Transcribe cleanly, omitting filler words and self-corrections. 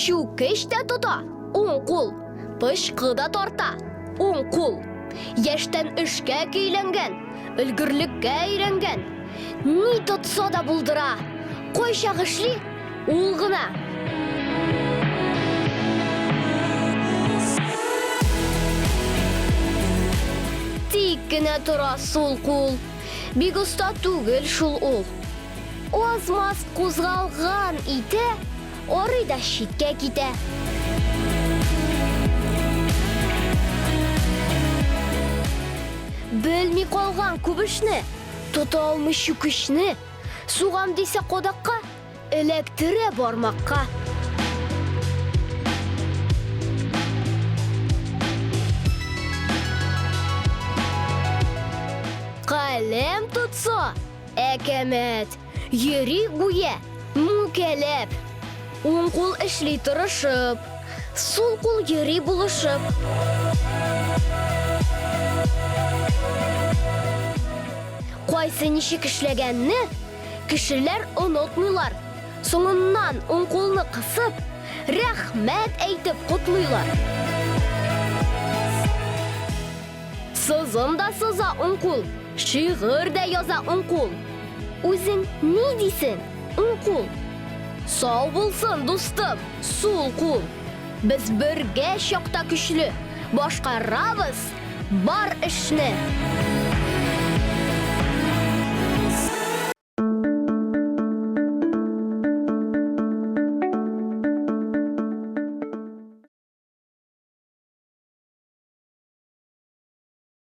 Чүкеч тә тота, уң кул, пычкы да тарта, уң кул. Яшьтән эшкә көйләнгән, өлгерлеккә өйрәнгән. Ни тотса да булдыра, кайчак эшли ул гына. Тик кенә тора сул кул, бик оста түгел шул ул. Аз-маз кузгалган итә, арый да читкә китә. Белми калган күп эшне, тота алмый чүкечне. Сугам дисә кадакка, эләктерә бармакка. Каләм тотса, Әкәмәт! Йөри гүя, мүкәләп. Уң кул эшли тырышып, сул кул йөри булышып. Кайсы ничек эшләгәнне кешеләр онытмыйлар. Соңыннан уң кулны кысып, рәхмәт әйтеп котлыйлар. Сызым да сыза уң кул, шигырь дә яза уң кул. Үзең ни дисең, уң кул? Сау булсын, дустым, сул кул. Без бергә чакта көчле, башкарабыз бар эшне.